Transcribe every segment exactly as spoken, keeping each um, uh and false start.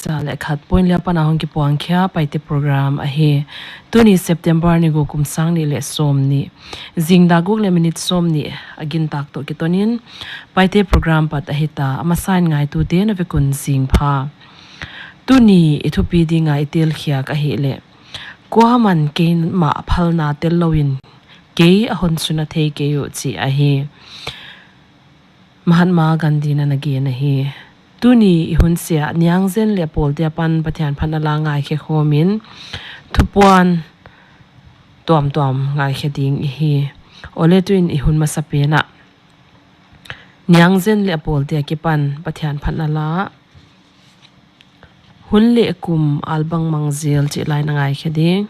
za leh khat point li apan a hong kipuang khia Paite program ahi. Tuni September ni guk kum sang nih leh sawmnih, zing dak guk leh minute sawmnih a gintak toh kitonin Paite program pat ahi ta, a masa in ngaitute na vek un zingpha. Tuni i thupi dinga i tel khiak ahihleh, kuaman keimah phalna tel louin kei a hon suna thei kei uh chih ahi. Mahatma Gandhi in ana gen ahi. Tuni i hun sia, Niangzen leh a pawlte apan Pathian phatna la ngaikhe khawmin, thupuan tuamtuam ngaikhe ding i hi. Awle, tuin i hun masapen ah Niangzen leh a pawlte akipan Pathian phatna la, Hun leh Kum Albang Mang Zel chih la in a ngaikhe ding.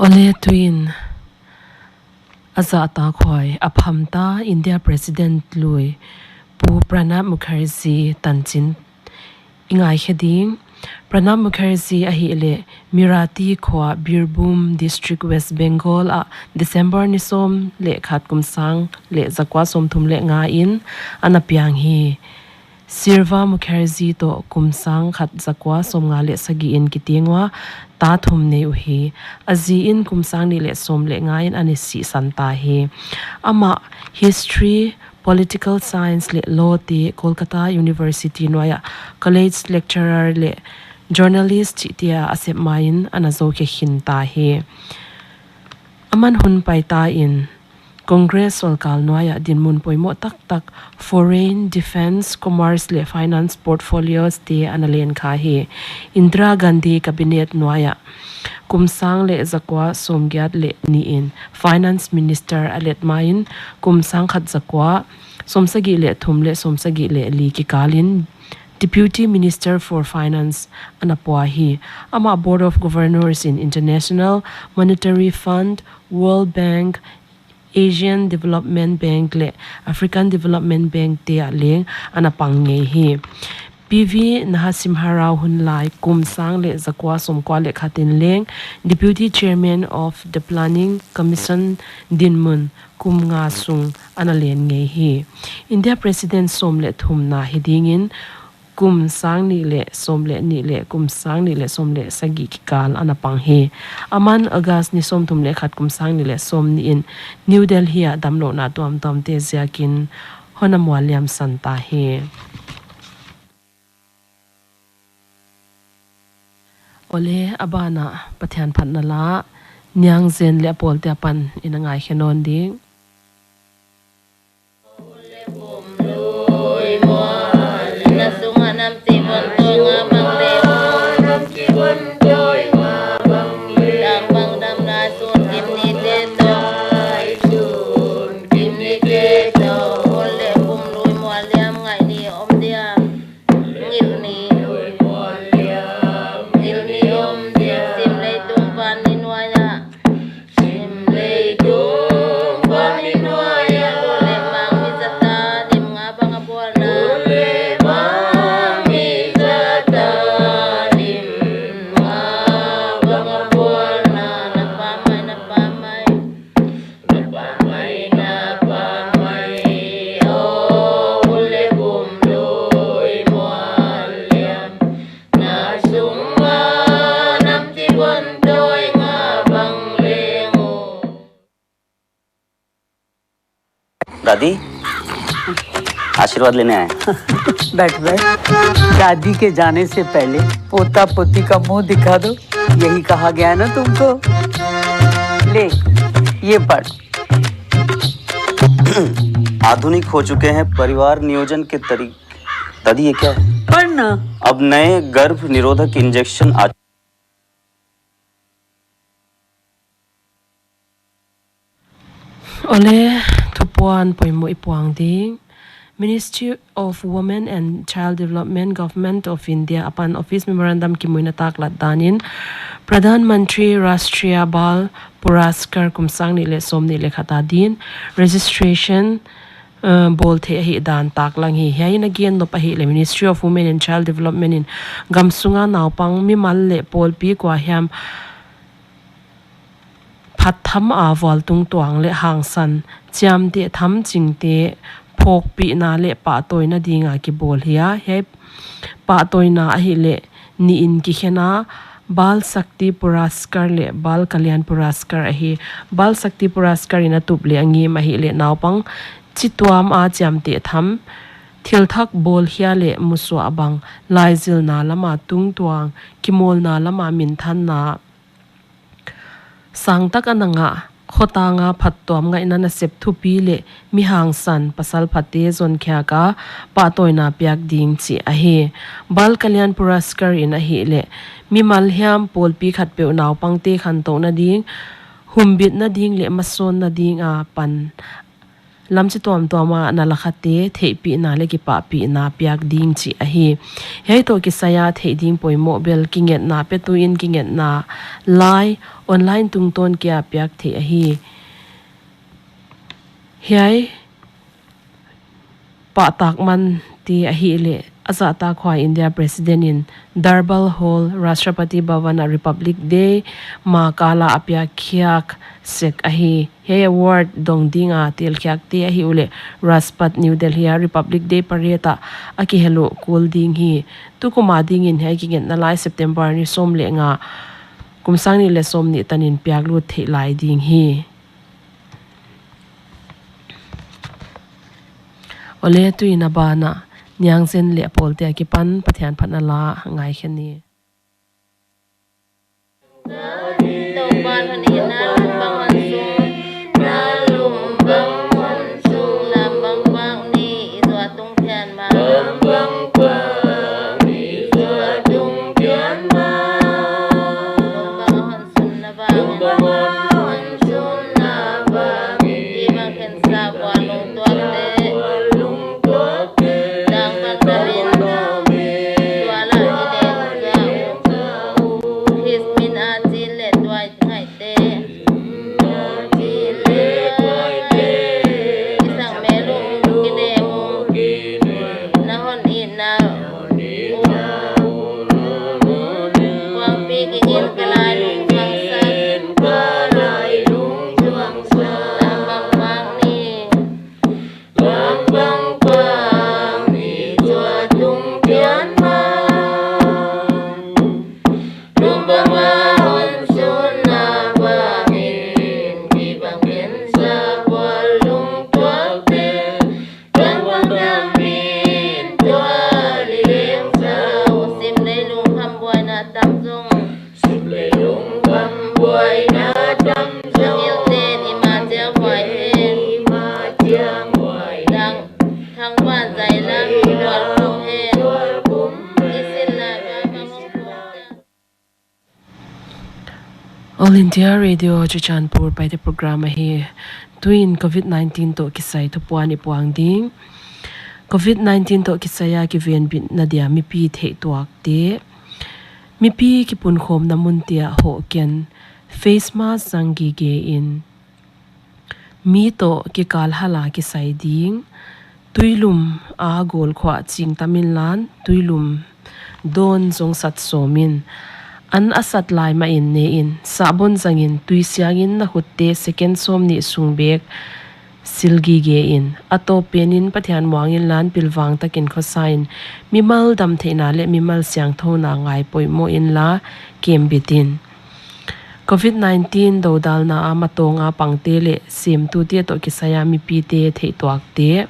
Ole tuin a zahtakhuai a phamta India President lui Pu Pranab Mukherjee tanchin i ngaikhe ding. Pranab Mukherjee ahihleh Mirati khua, Birbhum District, West Bengal ah December ni sawm leh khat kum sang leh zakua sawmthum leh nga in ana piang hi. Sirva Mukherjee toh kum sang khat zakua sawmnga leh sagih in kiteng ua ta thum nei uhi. A zi in kum sang nih leh sawm leh nga in ana sihsan ta hi. Amah history, political science leh law te Kolkata University nuai ah college lecturer leh journalist chihte a sep ma in ana zou khe khin ta hi. Aman hun paita in Congress sawlkal nuai ah dinmun poimoh taktak foreign, defence, commerce leh finance portfolios te ana len kha hi. Indira Gandhi cabinet nuai ah kum sang leh zakua sawmgiat leh nih in finance minister a let ma in kum sang khat zakua sawmsagih leh thum leh sawmsagih leh li kikal in Deputy Minister for Finance ana pua hi. Amah Board of Governors in International Monetary Fund, World Bank, Asian Development Bank leh African Development Bank te ah leng ana pang ngei hi. P V Narasimha Rao hun lai kum sang leh zakua sawmkua leh khat in leng Deputy Chairman of the Planning Commission dinmun kum nga sung ana len ngei hi. India President sawm leh thumna hi dingin kum sang nih leh sawm leh nih leh kum sang nih leh sawm leh sagih kikal ana pang hi. Aman August ni sawmthum leh khat kum sang nih leh sawmnih in New Delhi ah damlouhna tuamtuamte ziakin hon a mualliamsan ta hi. Ole, a ban ah Pathian phatna la Niang Zen leh a pawlte apan in a ngaikhe nawn ding. Ngilh ni, ngilh ni om dia, sim leitung van ni nuai ah, sim leitung van ni nuai ah, leh mang mi zata lim nga bang a bualna, leh mang mi zata lim nga bang a bualna, na pa mai, na pa mai. दादी, आशीर्वाद लेने आए। बैठ, बैठ। दादी के जाने से पहले पोता पोती का मुंह दिखा दो, यही कहा गया ना तुमको। ले, ये पढ़। आधुनिक हो चुके हैं परिवार नियोजन के तरीके। दादी, ये क्या है? पढ़ना। अब नए गर्भ निरोधक इंजेक्शन आ Ole, thupuan poimoh i puang ding. Ministry of Women and Child Development, Government of India apan office memorandum kimuhna taklat danin Pradhan Mantri Rashtriya Bal Puraskar kum sang nih leh sawmnih leh khat adin registration, uh, bawl theih ahihdan taklang hi. Hiai in a gen nop ahihleh Ministry of Women and Child Development in gamsunga naupang, mimal leh pawlpi kuahiam phat tham a vualtung tuang leh hangsan, chiamteh tham chingte phawkpihna leh pahtawina dinga kibawl hi a, hiai pahtawina ahihleh nih in kikhen a, Bal Shakti Puraskar leh Bal Kalyan Puraskar ahi. Bal Shakti Puraskar in a tup leh a ngim ahihleh naupang chituam a chiamteh tham, thil thak bawlkhia leh musuah bang, laizilna lama tungtuang, kimawlna lama minthanna, sangtak a nang a, khotanga phattuam ngaihna nasep thupi leh mi hangsan pasal phate zonkhiak a pahtawina piak ding chih ahi. Bal Kalyan Puraskar in ahihleh mimal hiam pawlpi khatpeuh naupangte khantouhna ding, humbitna ding leh masawnna ding a pan lamchi tuamtuam a na lakhate theihpihna leh kipahpihna piak ding chih ahi. Hiai toh kisai a theih ding poimoh bel kingetna petu in kingetna lai online tungtawn kia piak theih ahi. Hiai pahtak mante ahihleh a zahtak huai India President in Durbar Hall, Rashtrapati Bhavan a Republic Day ma kal a a piak khiak sek ahi. Hiai award dong ding a telkhiakte ahi uleh Rajpath, New Delhi a Republic Day Parade ah a kihel uh kul ding hi. Tukum a dingin hiai kingetna lai September ni sawm leh nga, kum sang nih leh sawmnih tan in piak lut theih lai ding hi. Awle, tuin a ban ah Niangzen leh a pawlte akipan Pathian phatna la ngaikhe ni. All India Radio Churachandpur Paite program ahi. Tuin covid nineteen toh kisai thupuan i puang ding. Covid nineteen toh kisai a kivenbitna dia mipi theihtuakte, mipi kipunkhawmna munte ah hohken, face mask zang gige in, mi toh kikal hal a kisai ding, tuilum a gawlkhuah ching tam inla, tuilum dawn zong sat sawm in, an a sat lai mah in ne in, sabon zang in, tui siang in na khutte second sawmnih sung bek sil gige in, a tawp pen in Pathian muang inla, pilvang takin khosa in, mimal damtheihna leh mimal siangthouna ngai poimoh inla, kembit in. Covid nineteen dodalna a matawng a pangte leh semtute toh kisai a mipite theihtuakte,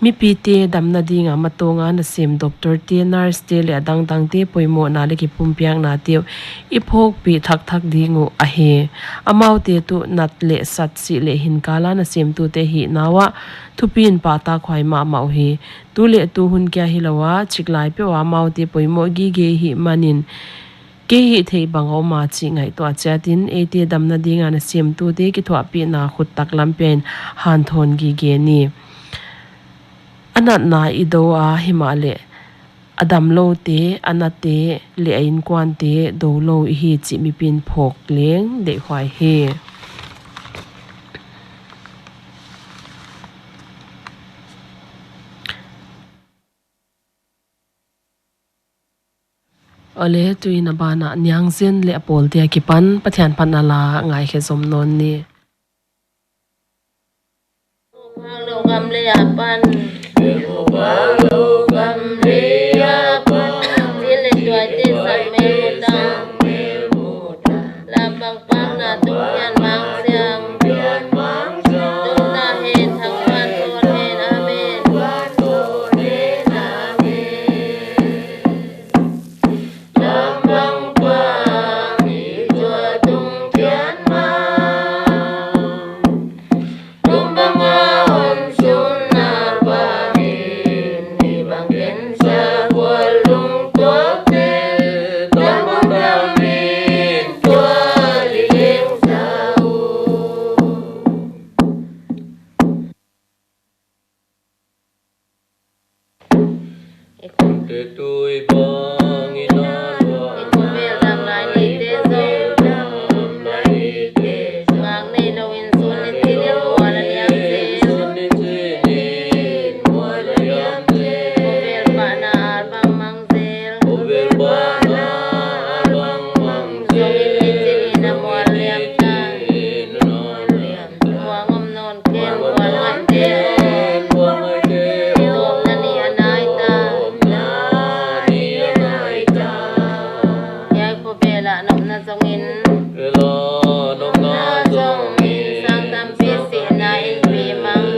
mipite damna ding a matawng a nasem doctor te, nurse te leh a dangdangte poimohna leh kipumpiaknate uh i phawkpih thakthak ding uh ahi. Amaute tuh nat leh sat, sih leh hinkal a nasemtute hihna uah thupi in pahtakhuai mahmah uhi. Tu leh tu hun kia hilou a, chiklai peuh a amaute poimoh gige hih manin, kei hihtheih bang a om a chih ngaihtuah chiat in, eite damna ding a nasemtute kithuahpihna khut taklam pia in hanthawn gige ni. A natna i do a, himahleh a damloute, a nate leh a inkuante doulou i hi chih mipi'n phawk leng deihhuai hi. Awle, tuin a ban ah Niangzen leh a pawlte akipan Pathian phatna la ngaikhe zom nawn ni. Te tui bang ina lua. I khovel dam lai neite zong. Ngak neilou in sun ni chilin mual a liam zel. Khovel pahna ar bang mang zel. Zong in ni chilin a mual liam ta. Muang om nawn ken mual ngaihte. Tawpna ni a nai ta. Hiai khovel ah nopna zong in. Nopna zong in. Sang tampi sihna in pi mang.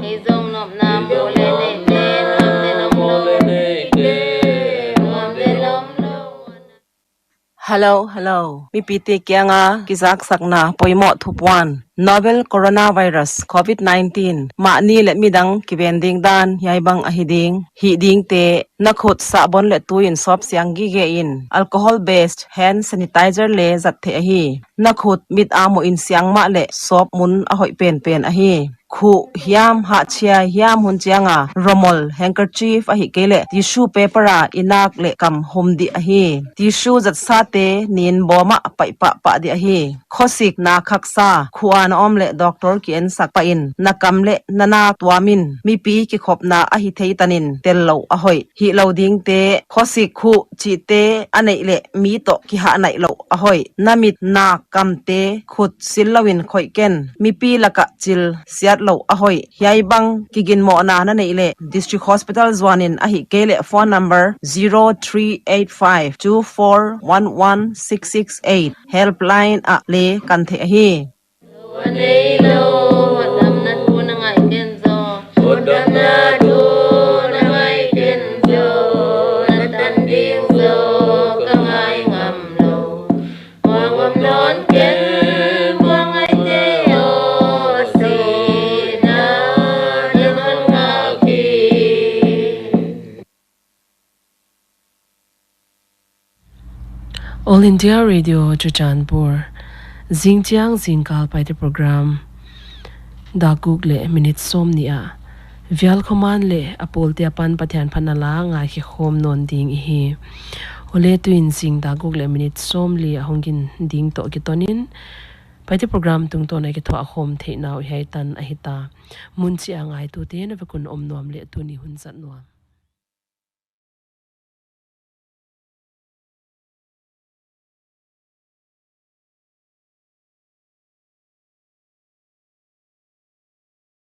Hi zong nopna mu le neite, nuam te lom lou. Nuam te lom lou. Hello, hello. Mipite kianga kizaksakna poimoh thupuan. Novel coronavirus, covid nineteen, mahni leh midang kiven ding dan hiai bang ahi ding. Hih dingte, na khut sabon leh tui in sawp siang gige in, alcohol based hand sanitizer leh zat theih ahi. Na khut mit a muh in siang mahleh sawp mun a hoih penpen ahi. Khuh hiam, hahchia hiam hun chianga, rumal, handkerchief ahihkeileh tissue paper a i nak leh kam hum dih ahi. Tissue zatsate nin bawm ah paih pahpah dih ahi. Khosik na khaksa, khuh a na om leh doctor kiensak pah in, na kam leh na nak tuam in, mipi kikhopna ahi thei tan in tel louh a hoih. Hihlou dingte, khosik, khuh chihte a neih leh mi toh kihah naih louh a hoih. Na mit, nak, kamte khut sil lou in khoih ken. Mipi lakah chil siat louh a hoih. Hiai bang kiginmawhna na neih leh District Hospital zuan in, ahihkeileh phone number zero three eight five two four one one six six eight helpline ah leh kan theih ahi. Hotdamna thu na ngai ken zaw. Hotdamna thu na ngai ken zaw. Na tan ding zaw ka ngai ngam lou. Muang om nawn ken, muang ngaihte aw, sihna na ngai ngam hi. All India Radio Churachandpur. Zingchiang zingkal Paite program dak guk leh minute sawmnih ah Vial Khoman leh a pawlte apan Pathian phatna la ngaikhe khawm nawn ding i hi. Huleh tuin zing dak guk leh minute sawmli a hong gin ding toh kiton in Paite program tungtawn a kithuah khawm theihna uh hiai tan ahi ta. Mun chih a ngaitute na vek un om nuam leh tuni hun zat nuam.